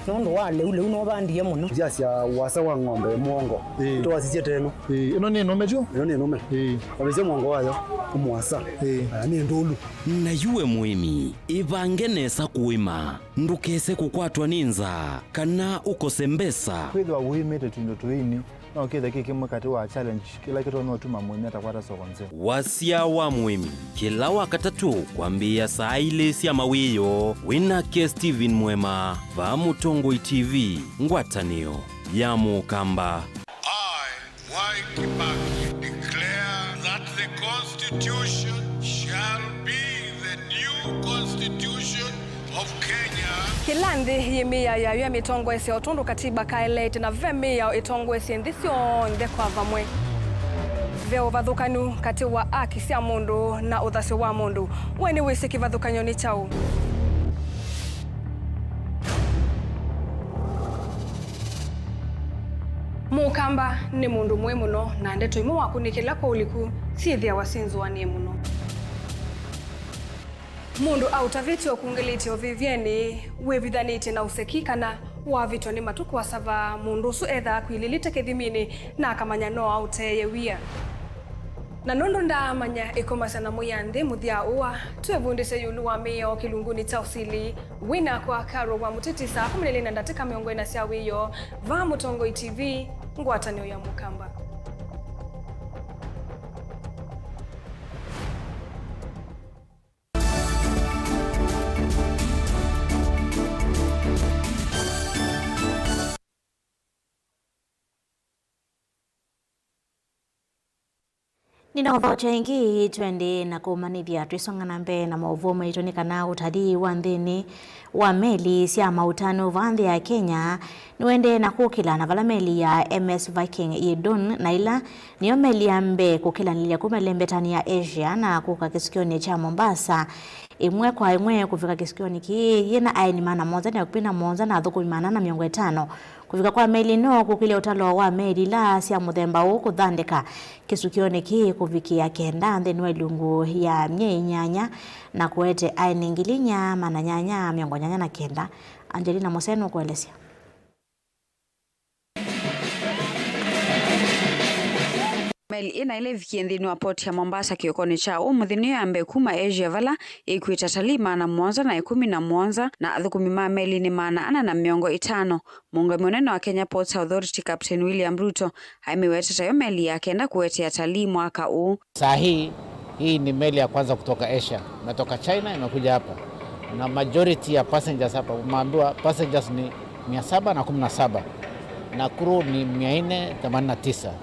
Nũndũ wa lĩu, lĩu nũvandie mũno. Ndyasya ũasa wa ng'ombe mũongo. Ĩĩ. Twasisye teno. Ĩĩ, ĩno nĩ nũme tyo? Ĩno nĩ nũme. Ĩĩ. Wavĩsya mũongo wayo, ũmũasa. Ĩĩ. Aya nĩ ndũlu. Na yu we mũĩmi, ĩvange nesa kũĩma. Ndũkese kũkwatwa nĩ nzaa kana ũkose mbesa. Kwĩthĩwa ũĩmĩte tũindo tũini. No kĩthe kĩ kĩmwe katĩ wa challenge kĩla kĩtonya ũtuma mũĩmi atakwata soko nzeo. Wasya wa mũĩmi, kĩla Wakatatũ kwambĩĩa saa ilĩ sya mawĩoo, wĩ nake Stephen Mwema, vaa Mũtongoi T V, ngwatanĩo ya Mũkamba. I, Mwai Kibaki, declare that the Constitution shall be the new Constitution of Kenya. Kĩla nthĩ yĩ mĩao yayo ya mĩtongoesye o tondũ katiba kaeleete, na ve mĩao ĩtongoesye nthĩ syonthe kwa vamwe. Ve ũvathũkanu katĩ wa aki sya mũndũ na ũthasyo wa mũndũ. We nĩwĩsĩ kĩvathũkany'o nĩ kyaũ? Mũkamba nĩ mũndũ mũĩ mũno, na ndeto imwe wakũnĩkĩla kwa ũliku syĩthĩawa syĩnzũanĩe mũno. Mũndũ aũtavĩtye ũkungĩlĩtye ũvĩvyenĩ, wĩvithanĩtye na ũseki, kana wavĩtwa nĩ matũ kũasava, mũndũ ũsu ethaa akwilĩlĩte kĩthiminĩ na akamanya no aũteeye wia. Na nũndũ ndaamanya ĩkomasya na Mwĩanthĩ mũthya ũa, twĩvundĩsye ĩũlũ wa mĩao kĩlungunĩ kya ũsili. Wĩ nakwa Carol wa Mũtiti saa kũmi na ilĩ na ndatĩka mĩongo ĩna sya wĩoo, vaa Mũtongoi T V, ngwatanĩo ya Mũkamba. Nĩnaũthokya ĩngĩ, twendee na kũmanyĩthya twĩsonga na mbee na maũvoo maitũ nĩ kana ũtalii wa nthĩnĩ wa meli sya maũtanu vaa nthĩ ya Kenya nĩwendee na kũkĩla, na vala meli ya M S Viking yĩ Dun, na ĩla nĩyo meli ya mbee kũkĩlanĩlya kuma ĩlembetani ya Asia na kũka kĩsukĩonĩ kya Mombasa, ĩmwe kwa ĩmwe kũvika kĩsukĩonĩ kĩĩ yĩna aeni maana mũonza na ĩkũmi na mũonza na athũkũmi maana ana na mĩongo ĩtano. Kũvika kwa meli ĩno kũkĩlya ũtalo wa meli ila sya mũthemba ũũ kũthandĩka kĩsukĩonĩ kĩĩ kũvikĩa kenda nthĩnĩ wa ilungu ya myei nyanya na kũete aeni ngili inya maana nyanya mĩongo nyanya na kenda. Angelina Mose nũkũelesya. Meli ĩna ĩla ĩvikie nthĩnĩ wa port ya Mombasa kĩokonĩ kya ũmũnthĩ nĩyo ya mbee kuma Asia, vala ĩkuĩte atalii maana mũonza na ĩkũmi na mũonza na athũkũmi ma meli nĩ maana ana na mĩongo ĩtano. Mũũngamĩi mũnene wa Kenya Ports Authority, Captain William Ruto, aimĩweta tayo meli ya kenda kũete atalii mwaka ũũ. Saa hii, hii ni meli ya kwanza kutoka Asia. Imetoka China, imekuja hapa. Na majority ya passengers hapa, umeambiwa passengers ni mia saba na kumi na saba. Na crew ni mia nne themanini na tisa.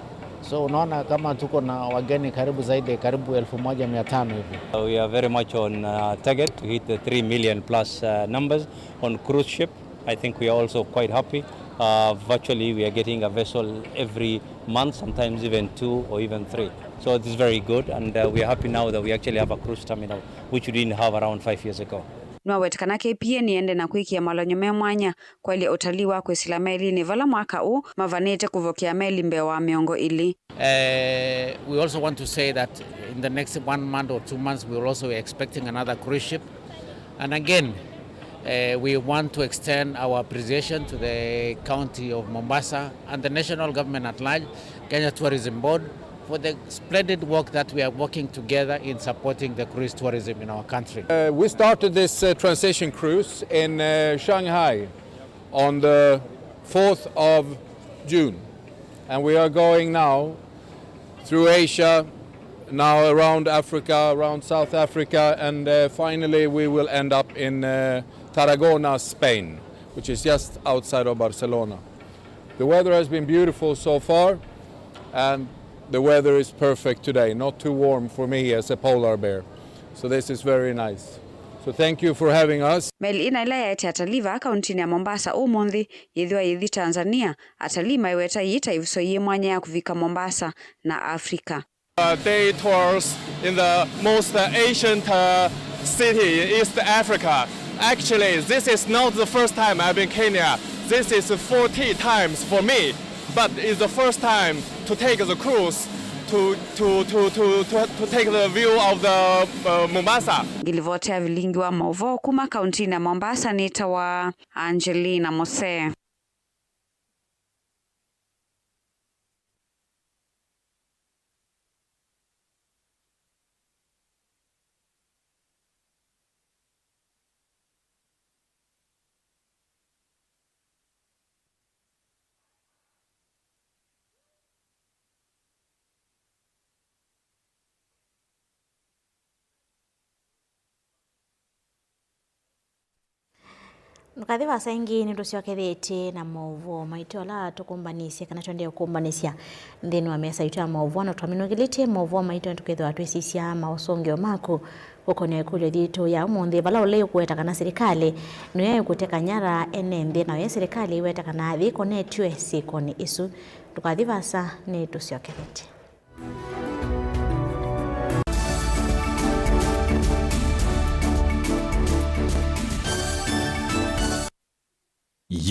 So, unaona kama tuko na wageni karibu zaidi, karibu elfu moja mia tano hivi. We are very much on, uh, target to hit the three million plus, uh, numbers on cruise ship. I think we are also quite happy. Uh, virtually, we are getting a vessel every month, sometimes even two or even three. So it is very good, and, uh, we are happy now that we actually have a cruise terminal, which we didn't have around five years ago. Nĩwaweta kana K P A nĩende na kwĩkĩa malonyo me mwanya kwaĩlya ũtalii wa kwĩsĩla melinĩ, vala mwaka ũũ mavanĩte kũvokea meli mbee wa mĩongo ĩlĩ. Uh, we also want to say that in the next one month or two months, we will also be expecting another cruise ship. And again, uh, we want to extend our appreciation to the County of Mombasa and the national government at large, Kenya Tourism Board, for the splendid work that we are working together in supporting the cruise tourism in our country. Uh, we started this, uh, transition cruise in, uh, Shanghai on the fourth of June. And we are going now through Asia, now around Africa, around South Africa, and, uh, finally we will end up in, uh, Tarragona, Spain, which is just outside of Barcelona. The weather has been beautiful so far, and the weather is perfect today, not too warm for me as a polar bear. So this is very nice. So thank you for having us. Meli ĩna ĩla yaete atalii vaa kauntinĩ ya Mombasa ũmũnthĩ yĩthĩwa yĩthi Tanzania. Atalii maiweta yĩĩ ta ĩvuso yĩ mwanya ya kũvika Mombasa na Africa. Uh, day tours in the most, uh, ancient, uh, city in East Africa. Actually, this is not the first time I've been Kenya. This is forty times for me, but it's the first time to take the cruise to, to, to, to, to, to take the view of the, uh, Mombasa. Ngilivoti ya vilingi wa maũvoo kuma kauntinĩ ya Mombasa nĩtawa Angelina Mose. Ndũkathi vaasa ĩngĩ, nĩtũsyokethĩtye na maũvoo maitũ ala tũkũmbanĩsye kana tũendee kũkũmbanĩsya nthĩnĩ wa mesa itũ ya maũvoo, na twaminũkĩlĩtye maũvoo maitũ, nĩtũkethĩwa twĩsisya maũsũngĩo maku kũkonea ĩkũlyo yitũ ya ũmũnthĩ, vala ũla ĩkũweta kana silikalĩ nĩyo ĩkũteka nyara ene nthĩ, nayo silikalĩ ĩweta kana yĩkonetw'e syĩkonĩ isu. Ndũkathi vaasa, nĩtũsyokethĩtye.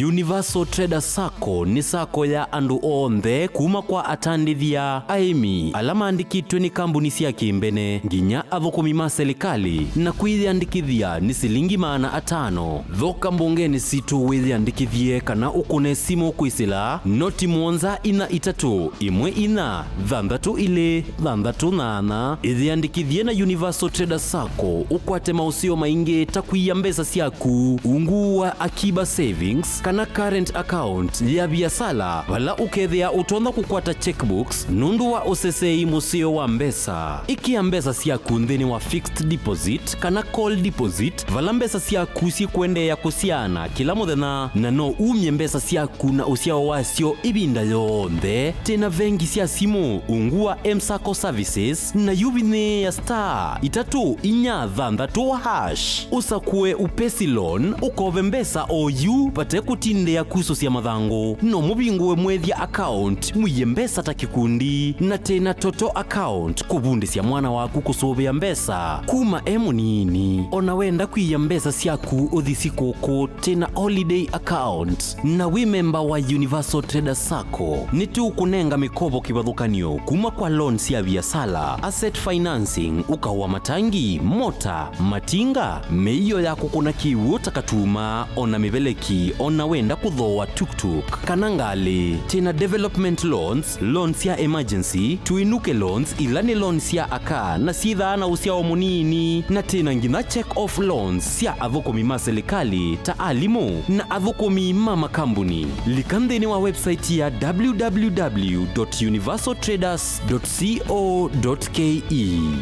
Universal Trader Sacco nĩ sacco ya andũ onthe, kuma kwa atandĩthya, aĩmi, ala maandĩkĩtwe nĩ kambuni sya kĩmbene, nginya athũkũmi ma silikalĩ, na kwĩyĩandĩkĩthya nĩ silingi maana atano. Thoka mbongenĩ sitũ wĩyĩandĩkĩthye kana ũkũne simũ kwĩsĩla noti mũonza inya itatũ, ĩmwe inya, thanthatũ ilĩ, thanthatũ nyanya. Ĩyĩandĩkĩthye na Universal Trader Sacco ũkwate maũseo maingĩ ta kũia mbesa syaku ungu wa Akiba Savings kana current account ya viasala, vala ũkethĩa ũtonya kũkwata checkbooks nũndũ wa ũseseei mũseo wa mbesa. Ĩkĩa mbesa syaku nthĩnĩ wa fixed deposit kana call deposit, vala mbesa syaku syĩkũendeea kũsyaana kĩla mũthenya, na no umye mbesa syaku na ũsyao wasyo ĩvinda yonthe. Twĩ na vengi sya simũ ungu wa M-Sacco Services, na yu vinyĩĩa star itatũ inya thanthatũ hash, ũsakũe Upesi Loan, ũkove mbesa o yu vate kũtindĩa kusũsya mathangũ. No mũvingũe mwĩthya account, mũie mbesa ta kĩkundi, na twĩ na Toto account, kũvundĩsya mwana waku kũsũvĩa mbesa kuma e mũnini. O na wenda kwĩia mbesa syaku ũthi sikũkũ, twĩ na holiday account. Na wĩ memba wa Universal Trader Sacco, nĩtũkũnenga mĩkovo kĩvathũkany'o kuma kwa loan sya viasala, asset financing, ũkao wa matangi, mota, matinga, mĩio ya kũkũna kĩw'ũ ta katuma, o na mĩveleki, o na wenda kũthooa tuk-tuk kana ngalĩ. Twĩ na development loans, loans sya emergency, tũinũke loans, ila nĩ loans sya aka na syĩthaa na ũsyao mũnini, na twĩ na nginya check off loans sya athũkũmi ma silikalĩ ta alimũ na athũkũmi ma makambuni. Lika nthĩnĩ wa website ya www.universaltraders.co.ke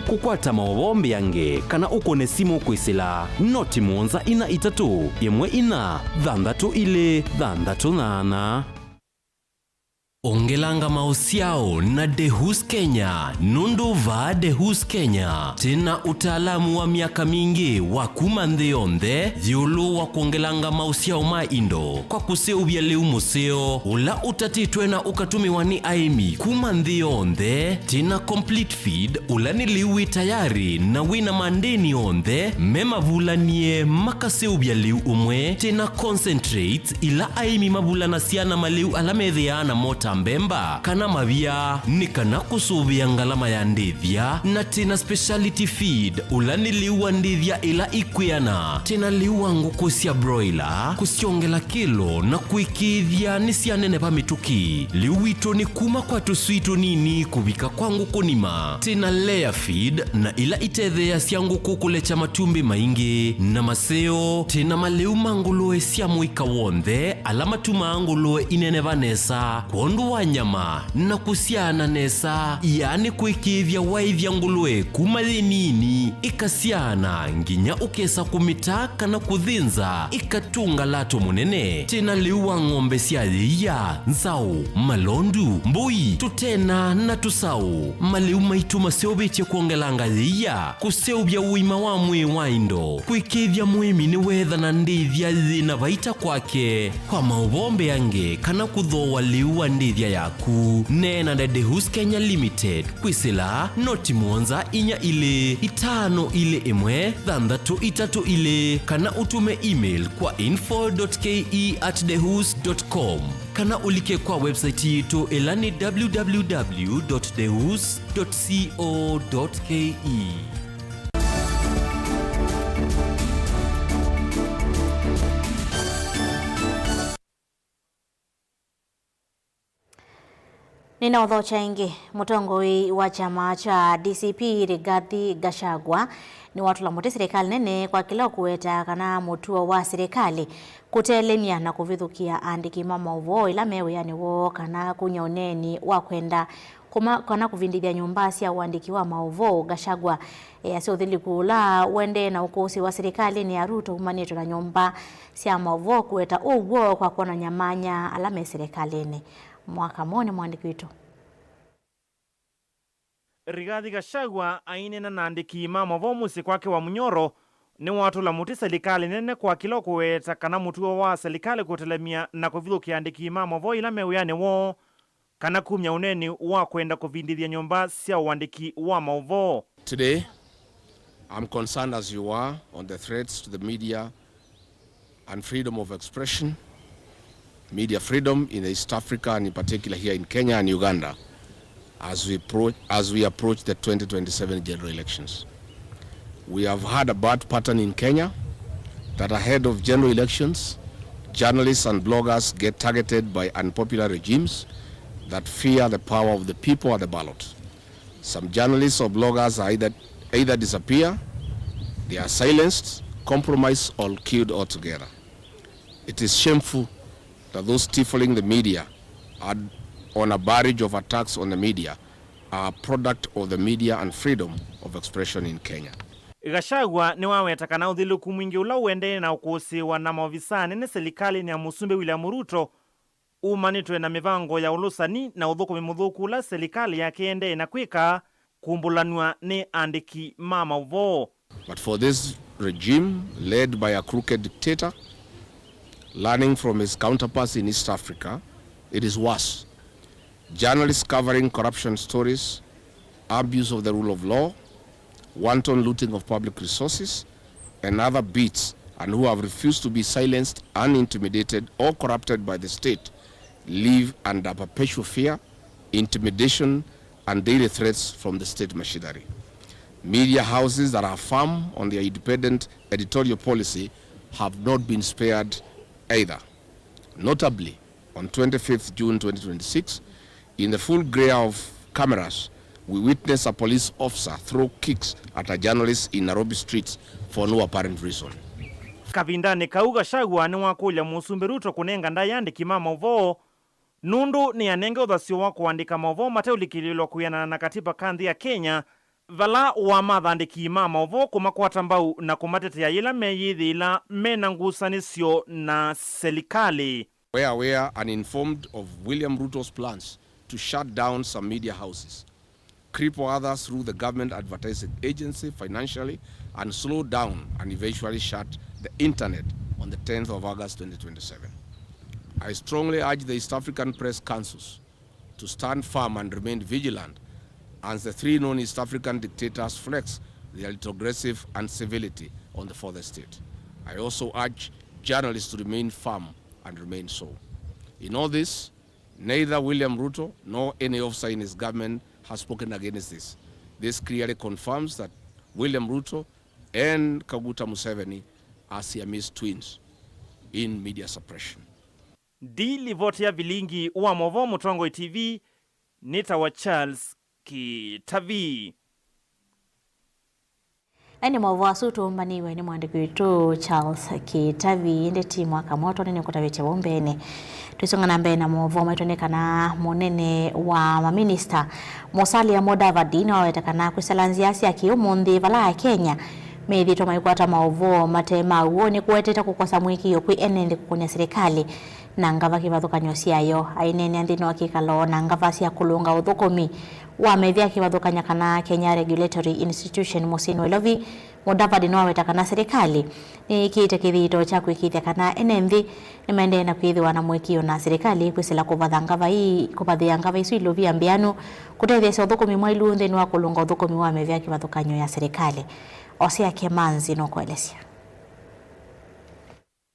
kũkwata maũvoo mbeange kana ũkũne simũ kwĩsĩla noti mũonza inya itatũ ĩmwe inya thanthatũ ilĩ thanthatũ nyanya. Ongelanga maũsyao na Dehus Kenya, nũndũ vaa Dehus Kenya twĩ na ũtaalamu wa myaka mingĩ wa kuma nthĩ yonthe ĩũlũ wa kwongelanga maũsyao ma indo kwa kũseũvya lĩu mũseo ũla ũtatĩtwe na ũkatũmĩwa nĩ aĩmi kuma nthĩ yonthe. Twĩ na complete feed, ũla nĩ lĩu wĩ tayarĩ na wĩ na mandĩni onthe me mavulanie makaseũvya lĩu ũmwe. Twĩ na concentrates, ila aĩmi mavulanasya na malĩu ala methĩaa namo ta mbemba kana mavia, nĩ kana kũsũvĩa ngalama ya ndĩthya. Na twĩ na speciality feed, ũla nĩ lĩu wa ndĩthya ila ikwĩana. Twĩ na lĩu wa ngũkũ sya broiler, kũsyongela kĩlo na kũĩkĩĩthya nĩsyaneneva mĩtũkĩ. Lĩu witũ nĩ kuma kwa tũswii tũnini kũvika kwa ngũkũ nima. Twĩ na layer feed, na ila itetheeasya ngũkũ kũlekya matumbĩ maingĩ na maseo. Twĩ na malĩu ma ngũlũe sya mũika w'onthe, ala matumaa ngũlũe ineneva nesa kwondũ wa nyama na kũsyaana nesa, yaani kũĩkĩĩthya waĩthya ngũlũe kuma yĩ nini ĩkasyaana nginya ũkesa kũmĩta kana kũthĩnza ĩkatũnga lato mũnene. Twĩ na lĩu wa ng'ombe sya yĩia, nzaũ, malondu, mbũi, tũtena na tũsaũ. Malĩu maitũ maseũvĩtye kwongelanga yĩia, kũseũvya ũima wa mwĩĩ wa indo, kũĩkĩĩthya mũĩmi nĩweethana ndĩthya yĩ na vaita kwake. Kwa maũvoo mbeange kana kũthooa lĩu wa ndĩthya yaku, neena na Dehus Kenya Limited kwĩsĩla noti mũonza inya ilĩ itano ilĩ ĩmwe thanthatũ itatũ ilĩ, kana ũtũme email kwa info dot ke at dehus dot com, kana ũlike kwa website yitũ ĩla nĩ www dot dehus dot co dot ke. Nĩnaũthokya ĩngĩ. Mũtongoi wa kyama kya D C P Rigathi Gachagua nĩwatũla mũtĩ silikalĩ nene kwa kĩla ũkũweta kana mũtuo wa silikalĩ kũtelemya na kũvithũkĩa aandĩki ma maũvoo ĩla me wĩanĩ woo kana kumya ũneeni wa kwenda kũma-, kana kũvindĩthya nyũmba sya ũandĩki wa maũvoo. Gachagua easya ũthilĩku ũla ũendee na ũkũsĩ wa silikalĩnĩ ya Ruto umanĩtwe na nyũmba sya maũvoo kũweta ũw'o kwa kwonany'a maanya ala me silikalĩnĩ. Mwaka Mone, mwandĩki witũ. Rigathi Gachagua aineena na andĩki ma maũvoo mũsyĩ kwake wa Munyoro nĩwatũla mũtĩ silikalĩ nene kwa kĩla ũkũweta kana mũtuo wa silikalĩ kũtelemya na kũvithũkĩa andĩki ma maũvoo ila me wĩanĩ woo kana kumya ũneeni wa kwenda kũvindĩthya nyũmba sya ũandĩki wa maũvoo. Today, I'm concerned as you are on the threats to the media and freedom of expression. media freedom in East Africa, and in particular here in Kenya and Uganda, as we pro-, as we approach the twenty twenty-seven general elections. We have had a bad pattern in Kenya that ahead of general elections, journalists and bloggers get targeted by unpopular regimes that fear the power of the people at the ballot. Some journalists or bloggers are either, either disappear, they are silenced, compromised, or killed altogether. It is shameful that those stifling the media are on a barrage of attacks on the media are a product of the media and freedom of expression in Kenya. Gachagua nĩwaweta kana ũthyũlũlũku mwingĩ ũla ũendee na ũkũsĩĩwa na maovisa anene silikalĩnĩ ya Mũsumbĩ William Ruto umanĩtwe na mĩvango ya ũlũsani na ũthũkũmi mũthũku ũla silikalĩ yake ĩendee na kwĩka kumbũlanw'a nĩ andĩki ma maũvoo. But for this regime led by a crooked dictator, learning from his counterparts in East Africa, it is worse. Journalists covering corruption stories, abuse of the rule of law, wanton looting of public resources, and other beats, and who have refused to be silenced, unintimidated, or corrupted by the state, live under perpetual fear, intimidation, and daily threats from the state machinery. Media houses that are firm on their independent editorial policy have not been spared either. Notably, on twenty-fifth June twenty twenty-six, in the full glare of cameras, we witnessed a police officer throw kicks at a journalist in Nairobi streets for no apparent reason. Kavindanĩ kau, Gachagua nĩwakũlya Mũsumbĩ Ruto kũnenga ndaĩa andĩki ma maũvoo nũndũ nĩanenge ũthasyo wa kũandĩka maũvoo mateũlikĩlĩlwa kwĩanana na katiba ka nthĩ ya Kenya, vala wamatha andĩki ma maũvoo kũmakwata mbau na kũmatetea yĩla meyĩthĩĩla me na ngusanĩsyo na silikalĩ. We're aware and informed of William Ruto's plans to shut down some media houses, cripple others through the government advertising agency financially, and slow down and eventually shut the internet on the tenth of August twenty twenty-seven. I strongly urge the East African press councils to stand firm and remain vigilant as the three known East African dictators flex their retrogressive incivility on the fourth estate. I also urge journalists to remain firm and remain so. In all this, neither William Ruto nor any officer in his government has spoken against this. This clearly confirms that William Ruto and Kaguta Museveni are Siamese twins in media suppression. Ndi livoti ya vilingi wa maũvoo Mũtongoi T V, nĩtawa Charles Kĩtavi. Aĩ nĩ maũvoo asu tũũmbanĩw'e nĩ mũandĩki witũ Charles Kĩtavi, ĩndĩ ti mwaka mwaũ nĩnĩkũtavĩtye vau mbeenĩ. Tũisonga na mbee na maũvoo maitũ nĩ kana mũnene wa maminista Musalia Mudavadi nĩwaweta kana kwĩsĩla nzĩa sya kĩũmũnthĩ vala Akenya methĩĩtwe maikwata maũvoo mate ma w'o nĩkũetete kũkosa mũĩkĩĩo kwĩ ene nthĩ kũkũnĩa silikalĩ na ngava kĩvathũkany'o syayo. Aineenea nthĩnĩ wa kĩkalo na ngava sya kũlũnga ũthũkũmi wa mĩvĩa kĩvathũkany'a kana Kenya Regulatory Institution mũsyĩnĩ wa Ilovi, Mudavadi nĩwaweta kana silikalĩ nĩyĩkĩĩte kĩthito kya kũĩkĩĩthya kana ene nthĩ nĩmaendee na kwĩthĩwa na mũĩkĩĩo na silikalĩ kwĩsĩla kũvatha ngava ii, kũvathĩa ngava isu ilovia mbĩanu kũtetheesya ũthũkũmi mwailu nthĩnĩ wa kũlũnga ũthũkũmi wa mĩvĩa kĩvathũkany'o ya silikalĩ. Osea Kemanzi nũkũelesya.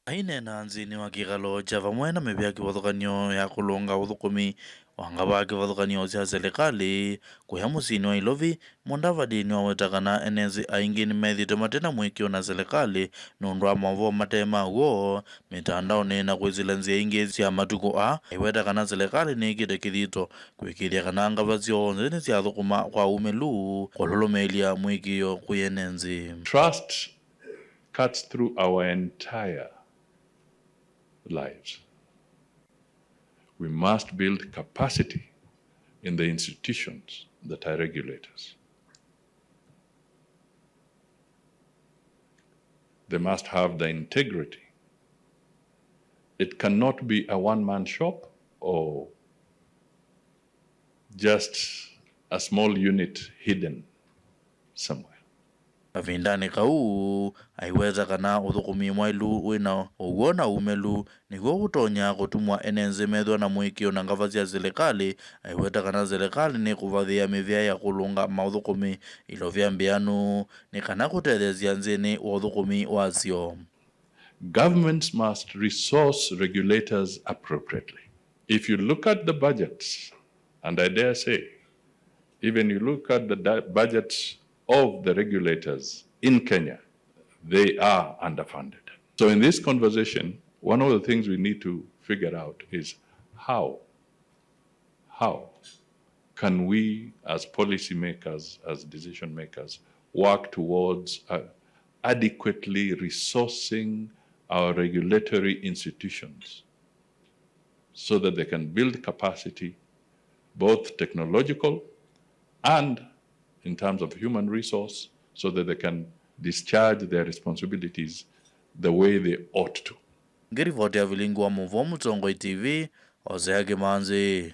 Aineena nthĩnĩ wa kĩkalo kya vamwe na mĩvĩa kĩvathũkany'o ya kũlũnga ũthũkũmi wa ngava kĩvathũkany'o sya silikalĩ kũya mũsyĩnĩ wa Ilovi, Mudavadi nĩwaweta kana ene nthĩ aingĩ nĩmethĩĩtwe mate na mũĩkĩĩo na silikalĩ nũndũ wa maũvoo mate ma w'o mĩtandaonĩ na kwĩsĩla nzĩa ingĩ sya matukũ aa, aiweta kana silikalĩ nĩĩkĩte kĩthito kũĩkĩĩthya kana ngava syonthe nĩsyathũkũma kwa ũmĩlu kũlũlũmĩĩlya mũĩkĩĩo kwĩ ene nthĩ. Trust cuts through our entire lives. We must build capacity in the institutions that are regulators. They must have the integrity. It cannot be a one-man shop or just a small unit hidden somewhere. Kavindanĩ kau, aiweta kana ũthũkũmi mwailu wĩ na ũw'o na umĩlu nĩw'o ũtonya kũtumwa ene nthĩ methĩwa na mũĩkĩĩo na ngava sya silikalĩ. Aiweta kana silikalĩ nĩkũvathĩa mĩvĩa ya kũlũnga maũthũkũmi ilovya mbĩanu nĩ kana kũtetheesya nthĩnĩ wa ũthũkũmi wasyo. Governments must resource regulators appropriately. If you look at the budgets, and I dare say, even you look at the di- budgets of the regulators in Kenya, they are underfunded. So in this conversation, one of the things we need to figure out is how, how can we as policymakers, as decision makers, work towards uh, adequately resourcing our regulatory institutions so that they can build capacity, both technological and in terms of human resource, so that they can discharge their responsibilities the way they ought to. Ngĩrivoti ya vilingi wa mũvoo Mũtongoi T V, Hosea Kĩmanzi.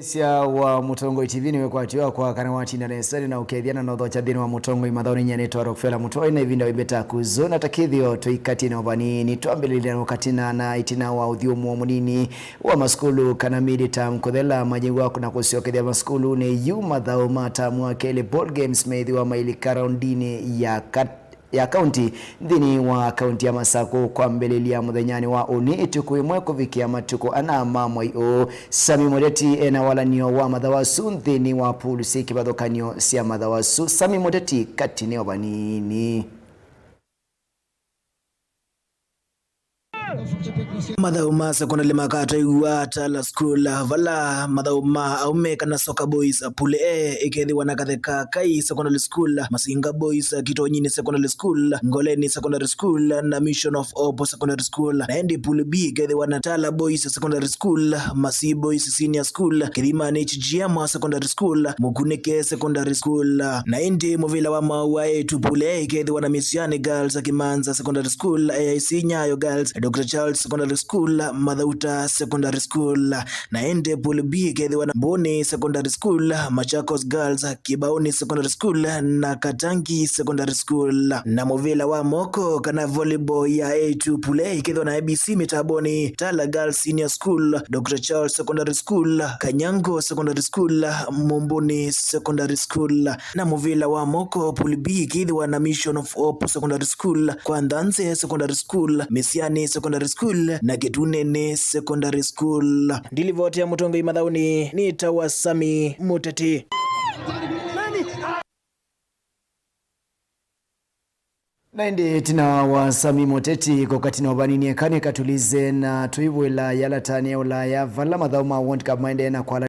Sya wa Mũtongoi T V nĩwĩkwatĩwa kwa kana watinda nesa na ũkethya na nothokya nthĩnĩ wa Mũtongoi mathaũnĩ. Nyie nĩtwa Rockefeller Mũtoi, na ĩvinda wĩmbĩta kuzu na ta kĩthĩo tũikatie na ũvanini. Twambĩlĩlya na ũkatina na ĩtina wa ũthyũmũo mũnini wa masukulu kana mid-term kũthela mayĩw'a na kũsyokethya masukulunĩ yu mathaũ ma tamu wa kelĩ. Ball games meĩthĩwa mailika raundinĩ ya kat ya kaunti nthĩnĩ wa kaunti ya Masakũ kwambĩlĩlya mũthenyanĩ wa ũnĩ ĩtukũ ĩmwe kũvikĩa matukũ ana ma mwei ũũ. Sami Mũteti ena walanio wa mathaũ asu nthĩnĩ wa pool syĩ kĩvathũkany'o sya mathaũ asu. Sami Mũteti katinĩ o vanini. Mathaũ ma sekondalĩ makatwaiwa Tala School, vala mathaũ ma aũme kana Soccer Boys, Pool A, ĩkethĩwa na Katheka Kai Secondary School, Masinga Boys, Kitonyini Secondary School, Ngoleni Secondary School, na Mission of Hope Secondary School. Na ĩndĩ Pool B ĩkethĩwa na Tala Boys Secondary School, Masii Boys Senior School, Kĩthimani H G M Secondary School, Mũkunĩke Secondary School. Na ĩndĩ mũvĩla wa maũũ wa eĩtu, Pool A ĩkethĩwa na Misiani Girls, Kimanza Secondary School, A I C Nyayo Girls, Doctor Charles Secondary School, Mathauta Secondary School. Na ĩndĩ Pool B ĩkethĩwa na Mbũni Secondary School, Machakos Girls, Kibaoni Secondary School, na Katangi Secondary School. Na mũvĩla wa moko kana volleyball ya eĩtu, Pool A ĩkethĩwa na A B C Mitaboni, Tala Girls Senior School, Doctor Charles Secondary School, Kanyango Secondary School, Mumbuni Secondary School. Na mũvĩla wa moko, Pool B ĩkethĩwa na Mission of Hope Secondary School, Kwa Nthanze Secondary School, Misiani Secondary School, na Kĩtuneni Secondary School. Ndilivoti ya Mũtongoi mathaũnĩ nĩtawa Sami Mũteti. Na ĩndĩ ĩtina wa Sami Mũteti kũkatina ũvanini, eka nĩkatulize na tũivũĩla yalatani ya Ũlaya, vala mathaũ ma World Cup maendee na kwala